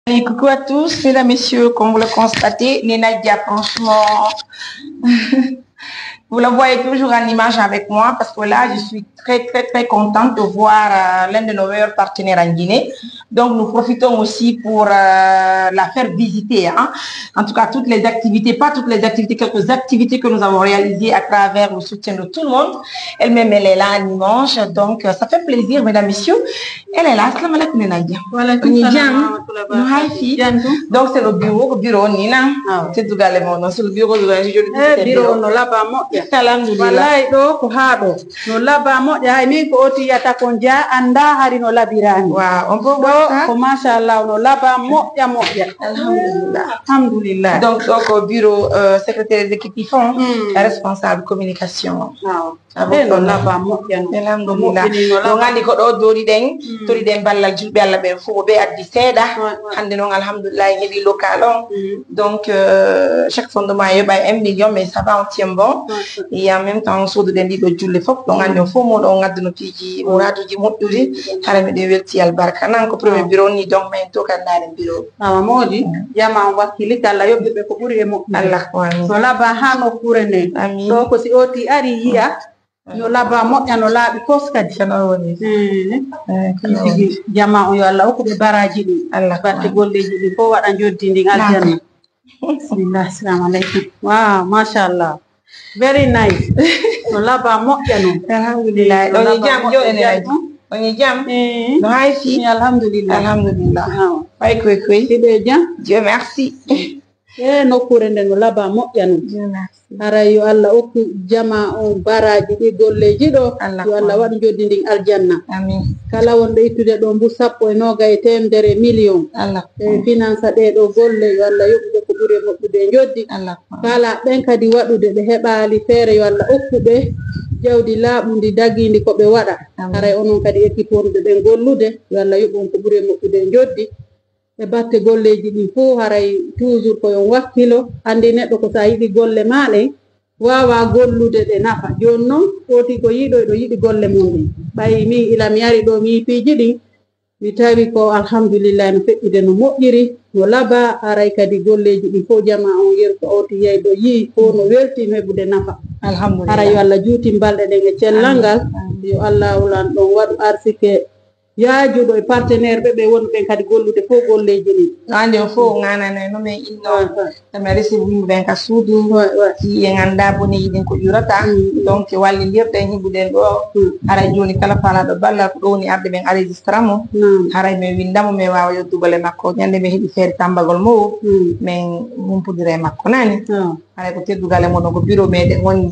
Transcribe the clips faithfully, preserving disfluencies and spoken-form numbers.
Allez, coucou à tous, mesdames, messieurs, comme vous le constatez, Nena Dia, franchement, vous la voyez toujours en image avec moi parce que là, je suis très, très, très contente de voir euh, l'un de nos meilleurs partenaires en Guinée. Donc, nous profitons aussi pour euh, la faire visiter, hein. En tout cas, toutes les activités, pas toutes les activités, quelques activités que nous avons réalisées à travers le soutien de tout le monde. Elle-même, elle est là en image. Donc, euh, ça fait plaisir, mesdames, messieurs. Elle est là. Assalamu alaikum, Nena Dia. Wa alaikum salam wa rahmatullahi wa barakatuh. Donc, c'est le bureau, ko bureau ni na. Teddugale mo non, c'est le bureau de la région de Eh, bureau no laba moƴƴa. Alhamdulillah. Wallahi ɗo ko haa ɗo. No laba moƴƴa, hay min ko oti yata kon jaa annda hari no labirani. Waaw, on peut voir ça. Ko machallah, no laba moƴƴa moƴƴa. Alhamdulillah. Alhamdulillah. Donc, ɗo ko bureau euh, secrétaire exécutif on, responsable communication. Waaw. Ɓe no laba moƴƴa no. Alhamdulillah. Moƴƴini no laba. Ɗon anndi ko ɗo doriɗen, toriɗen ballal julɓe Allah ɓen fof, ɓe addi seeɗa. Hannde noon, alhamdulillah, en heɓi local on. Donc, euh, chaque fondement, yoɓa un million, mais ça va, on tient bon. Et en même temps, on soduɗen ɗiɗo julle fof. Ɗon anndi on fof, mo ɗon ngadduno piiji, muraduuji moƴƴuɗi. Hara miɗen welti albarka. Nan ko premier bureau ni, donc, mais en tout cas, ndaaren bureau. Awa moodi, jama on wakkili ka Allah yoɓɓe ɓe ko ɓuri e moƴƴude. Allah ko amin. No laba haa nokkuure nde. Amin. Ɗo ko si oti ari yi'a, no laba moƴƴa, no laaɓi kos kadi. Kono o woni. Eh, tigi tigi. Jama on yo Allah okku ɓe baraaji ɗin. Allah ko batte amin. Golleeji ɗin fof waɗa njoddi ndin aljanna. Bismillah, assalamu alaikum. Wow, mashallah. Very nice. No laba moƴƴa non. Alhamdulillah. No laba moƴƴa. On e jam? Eh. No hay fii? Eh, alhamdulillah. Alhamdulillah. Awa. Fay koy koy. Hiɗe jam? Dieu merci. Eh, nokkuure nde no laba moƴƴa non. Dieu merci. Haray yo Allah okku jama on baraaji ɗi golleeji ɗo. Allah yo Allah ko waɗu njoddi ndin aljanna. Amin. Kala wonɗo ittude ɗo mbu sappo e noga e teemdere million. Allah ko e finance ɗee ɗo golle, yo Allah yoɓu ɓe ko ɓuri e moƴƴude e njoddi. Allah ko Faala ɓen kadi waɗude, ɓe heɓaali feere, yo Allah okku ɓe jawdi laaɓundi dagiindi ko ɓe waɗa. Amin. Haray onon kadi équipe wonɓe ɓen gollude, yo Allah yoɓu on ko ɓuri e moƴƴude e njoddi. E batte golleeji ɗin fof, haray toujours ko yo on wakkilo. Anndi neɗɗo ko so a yiɗi golle maa ɗen, waawaa gollude ɗe nafa. Jooni non, foti ko yiɗo, eɗo yiɗi golle mum ɗin. Ɓay min ila mi ari ɗo, mi yii piiji ɗin, mi tawi ko alhamdulillahi no feƴƴude no moƴƴiri, no laba, haray kadi golleeji ɗin fof jamaa on yeru ko oti yahi ɗo yi'i fof no welti no heɓude nafa. Alhamdulillah. Haray yo Allah juutin balɗe ɗen e cellal ngal. Amin. Yo Allah wulan ɗon waɗu arsike yaajuɗo e partenaire ɓe ɓe woni ɓen kadi gollude fof golleeji ɗin. No anndi on fof ŋaananay no men inno. Tawi mi resi yimɓe ɓen ka suudu, si en anndaa boneeji ɗin ko ƴurata. Donc, wallindirɗen, hiɓuɗen ɗo. Haray jooni kala faalaaɗo ballal ko ɗo woni arde men enregistra mo. Haray men winnda mo, men waawa yottude golle makko. Ɲande men heɓi feere tammbagol mo, men humpondira e makko, nani? Haray ko teddugal e mon, ko bureau meɗen woni.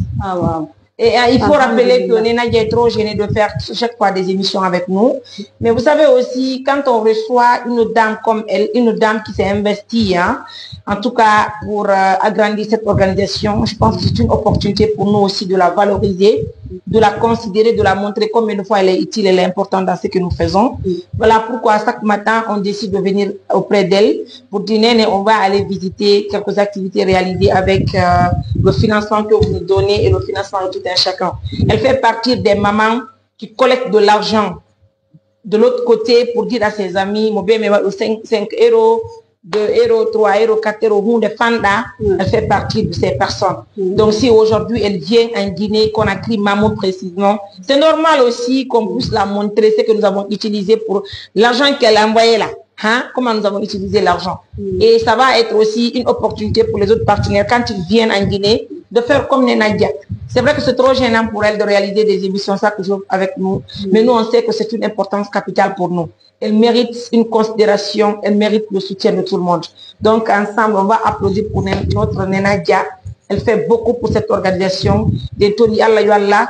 Et euh, il faut rappeler que Nena Dia est trop gênée de faire chaque fois des émissions avec nous. Mais vous savez aussi, quand on reçoit une dame comme elle, une dame qui s'est investie, hein, en tout cas pour euh, agrandir cette organisation, je pense que c'est une opportunité pour nous aussi de la valoriser, de la considérer, de la montrer combien de fois elle est utile, elle est importante dans ce que nous faisons. Voilà pourquoi chaque matin, on décide de venir auprès d'elle pour dire, Nene, on va aller visiter quelques activités réalisées avec euh, le financement que vous nous donnez et le financement de tout un chacun. Elle fait partie des mamans qui collectent de l'argent de l'autre côté pour dire à ses amis, mo be me waɗu cinq euros, deux euros, trois euros, quatre euros, huunde fanɗa, elle fait partie de ces personnes. Donc si aujourd'hui elle vient en Guinée, Conakry, Mamou précisément, c'est normal aussi qu'on puisse la montrer ce que nous avons utilisé pour l'argent qu'elle a envoyé là. Hein, comment nous avons utilisé l'argent. Et ça va être aussi une opportunité pour les autres partenaires, quand ils viennent en Guinée, de faire comme Nena Dia. C'est vrai que c'est trop gênant pour elle de réaliser des émissions chaque jour avec nous, mais nous, on sait que c'est une importance capitale pour nous. Elle mérite une considération, elle mérite le soutien de tout le monde. Donc, ensemble, on va applaudir pour Nen- notre Nena Dia. Elle fait beaucoup pour cette organisation. Des Tony Allah, yo Allah,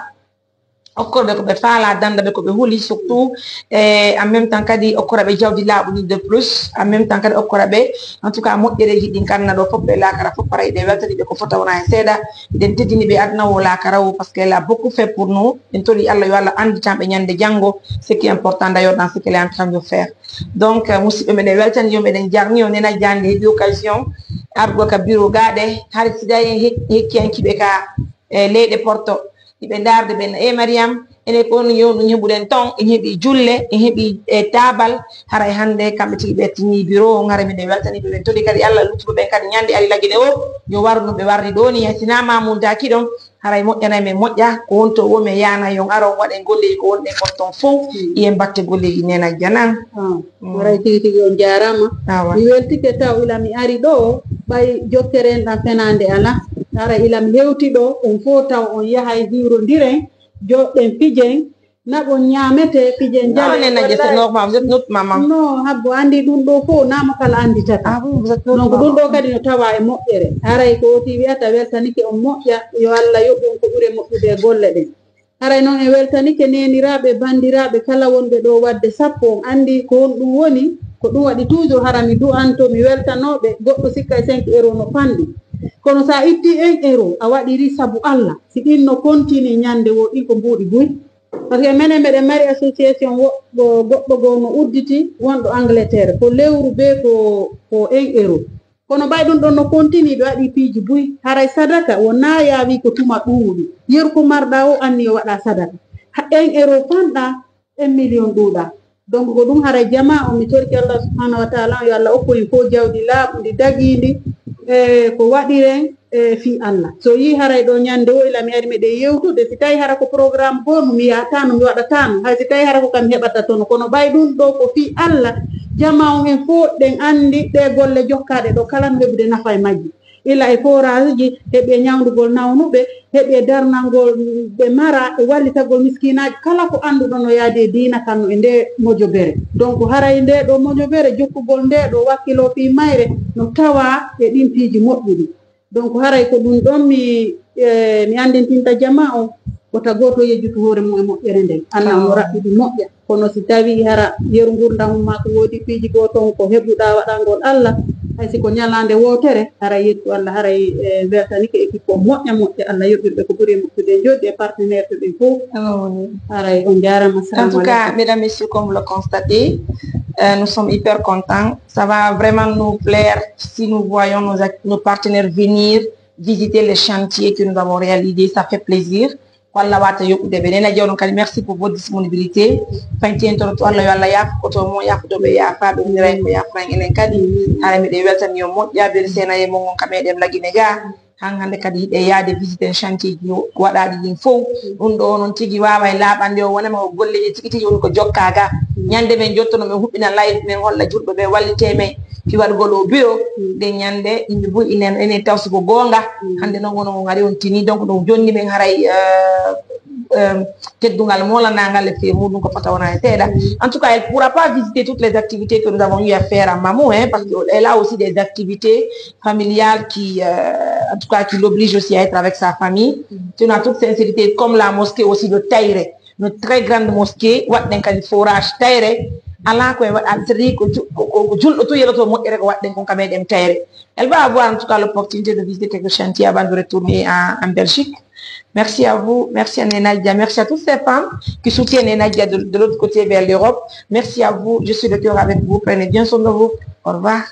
okkora ɓe ko ɓe faala, danda ɓe ko ɓe huli surtout. E en même temps kadi okkora ɓe jawdi laaɓuɗi de plus, en même temps kadi okkora ɓe en tout cas moƴƴereeji ɗin kanna ɗo fof ɓe laakara fof paray ɗe weltani ɓe ko fota wona e seeɗa. Eɗen teddini ɓe aduna o laakara o parce que elle a beaucoup fait pour nous. En toli Allah yo Allah anditan ɓe ɲande janngo, ce qui est important d'ailleurs dans ce qu'elle est en train de faire. Donc euh, musidɓe meɗen weltani yo meɗen jarni o Nena Dia nde heɓi occasion argo ka bureau gaɗe hari si dayi en hek- hekkiyankiɓe ka e leyɗe porto hiɓe ndaarde ɓen e Mariam. Enen ko on yo ɗum heɓuɗen ton, en heɓi julle, en heɓi e taabal. Haray hannde kamɓe tigi ɓe tinni biro on, haray miɗen weltani ɓe, ɓen toli kadi Allah luttuɓe ɓen kadi ñande ari lagine o, yo waru no ɓe warri ɗo ni, hay si naa Mamoun daaki ɗon, haray moƴƴanay men moƴƴa, ko wonto wo men yaana yon aron waɗen golleeji ko wonɗen kon ton fow, iyen batte golleeji nena janan. Ah, Mm. Haray tigi tigi on jaaraama. Awa. Mi weltike taw ila mi ari ɗo, ɓay jokkere en ɗan fenaande ala. Haray ila mi hewti ɗo, on fow taw on yahay hiwrondiren, joɗɗen pijen, naɓon ñaamete, pijen Non, jaɗen, Nena Aja, c'est wallahi. Normal, vous êtes notre maman. Non, habbo andi ɗum ɗo fow, naa mo kala anditata. Ah oui, vous êtes notre Donc ɗum ɗo maman. Kadi no tawa e moƴƴere. Haray ko woti wi'ata weltanike on moƴƴa, yo Allah yoɓ on ko ɓuri moƴƴude e golle ɗen. Haray non en weltanike neeniraaɓe, banndiraaɓe kala wonɓe ɗo wadde sappo, on andi ko honɗum woni, ko ɗum waɗi toujours hara mi du'anto, mi weltanooɓe, goɗɗo sikka e cinq euros no fanɗi. Kono sa itti un euro, a waɗiri sabu Allah, si ɗin no continue ñande woo, ɗin ko mbuuɗi buy. Parce que menen meɗen mari association wo-, go-, goɗɗo goo no udditi, wonɗo Angleterre, ko lewru bee ko, ko un euro. Kono ɓay ɗum ɗon no continue, ɓe waɗi piiji buy. Haray sadaka wonaa yaawi ko tuma ɗuuɗi. Yeru ko marɗa o anni yo waɗa sadaka. Ha un euro fanɗa, un million ɗuuɗa. Donc ko ɗum haray jamaa on, mi torike Allah subhanahu wa ta'ala on, yo Allah okku en fow jawdi laaɓundi, dagiindi, e ko waɗiren, e fii Allah. So yii haray ɗo ñande o ila mi ari meɗen yewtude, si tawi hara ko programme goo no mi yahatano, mi waɗatano. Hay si tawi hara ko kam mi heɓata tono. Kono ɓay ɗum ɗo ko fii Allah, jamaa on en fow ɗen andi ɗe golle jokkaaɗe ɗo kala no heɓude nafa e majji. Ila e forage ji, heɓi e ñawndugol nawnuɓe, heɓi e darnangol ɓe mara, e wallitagol miskinaaji, kala ko annduɗo no yaadi e diina kan no e nde mojobere. Donc haray nde ɗo mojobere, jokkugol nde ɗo wakkilo fii mayre no tawa e ɗin piiji moƴƴuɗi. Donc haray ko ɗum ɗon mi, e, mi anndintinta jamaa on, wota gooto yejjutu hoore mum e moƴƴere nden. Anna omo raɓɓiɗi moƴƴa. Kono si tawii hara yeru ngurndan mum maa ko woodi piiji goo ton ko heɓuɗaa waɗangol Allah, hay si ko ñalaande wootere, haray yettu Allah, haray, eh, weltanike équipe o moƴƴa moƴƴa, Allah yoɓirɓe ko ɓuri e moƴƴude, en jooɗii e partenaire ɓe ɓen fow. Amin. Haray on jaaraama, En tout cas, assalamu aleykum. Mesdames, Messieurs, comme vous le constatez, euh, nous sommes hyper contents. Ça va vraiment nous plaire si nous voyons nos, act- nos partenaires venir visiter les chantiers que nous avons réalisés. Ça fait plaisir. Ko Allah wata yoɓude ɓe. Nena Jawɗum kadi, merci pour votre disponibilité. Fanti en toon to Allah, yo Allah yaafo ko to mo yaafude ɓe yaafa, ɓe wonira en ko yaafuran enen kadi. Hara miɗen weltani yo moƴƴa, bel sena e mon on ka meɗen lagine ga. Han hande kadi hiɗe yaade visite en chantier ji waɗaaɗi ɗin fow. Ɗum ɗo onon tigi waaway laaɓande o wonema ko golleeji tigi tigi woni ko jokkaa ga. Ñande men jottono men huɓɓina live men holla julɓe ɓe wallite men. Fi waɗugol o bureau, ɗen ñande yimɓe buy inen, enen taw siko goonga. Hannde noon wono on ari on tini, donc ɗum jonni men haray, euh, euh, teddungal moolanaangal e fee muɗum ko fota wona e seeɗa. En tout cas, elle pourra pas visiter toutes les activités que nous avons eu à faire à Mamou, hein, parce qu'elle a aussi des activités familiales qui, euh, en tout cas, qui l'obligent aussi à être avec sa famille. Sinon, en toute sincérité, comme la mosquée aussi de Taïré, notre très grande mosquée, waɗɗen kadi forage Taïré, alaa ko en waɗa, c'est-à-dire ko ju-, ko, ko, ko julɗo tun yeloto moƴƴere ko waɗɗen kon ka meɗen Taïré. Elle va avoir en tout cas l'opportunité de visiter quelques chantiers avant de retourner en, en Belgique. Merci à vous, merci à Nena Dia, merci à toutes ces femmes qui soutiennent Nena Dia de, de l'autre côté vers l'Europe. Merci à vous, je suis de cœur avec vous, prenez bien soin de vous. Au revoir.